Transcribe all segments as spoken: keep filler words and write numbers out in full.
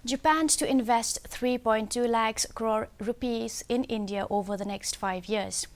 Japan to invest three point two lakhs crore rupees in India over the next five years.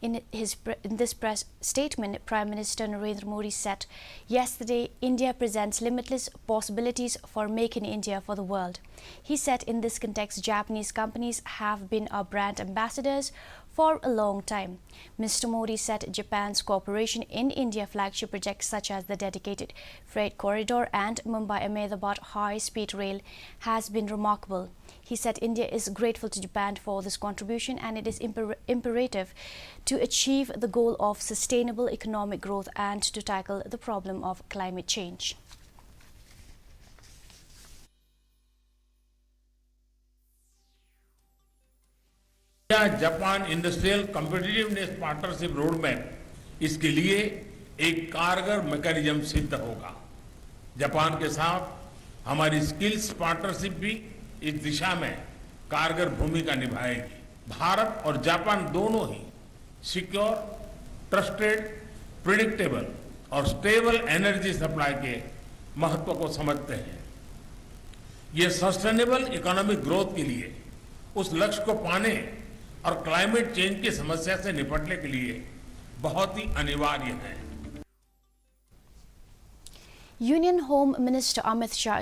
In his pre- in this press statement, Prime Minister Narendra Modi said yesterday, India presents limitless possibilities for Make in India for the world. He said in this context, Japanese companies have been our brand ambassadors for a long time. Mister Modi said Japan's cooperation in India flagship projects such as the dedicated freight corridor and Mumbai Ahmedabad high speed rail has been remarkable. He said India is grateful to Japan for this contribution and it is imper- imperative to achieve the goal of sustainable economic growth and to tackle the problem of climate change. India Japan Industrial Competitiveness Partnership Roadmap इसके लिए एक कारगर मैकेनिज्म सिद्ध होगा। जापान के साथ हमारी स्किल्स पार्टनरशिप भी इस दिशा में कारगर भूमिका निभाएगी। भारत और जापान दोनों ही सिक्योर, ट्रस्टेड, प्रिडिक्टेबल और स्टेबल एनर्जी सप्लाई के महत्व को समझते हैं। ये सस्टेनेबल इकोनॉमिक ग्रोथ के लिए, उस लक्ष्य को पाने और क्लाइमेट चेंज की समस्या से निपटने के लिए बहुत ही अनिवार्य है। Union Home Minister Amit Shah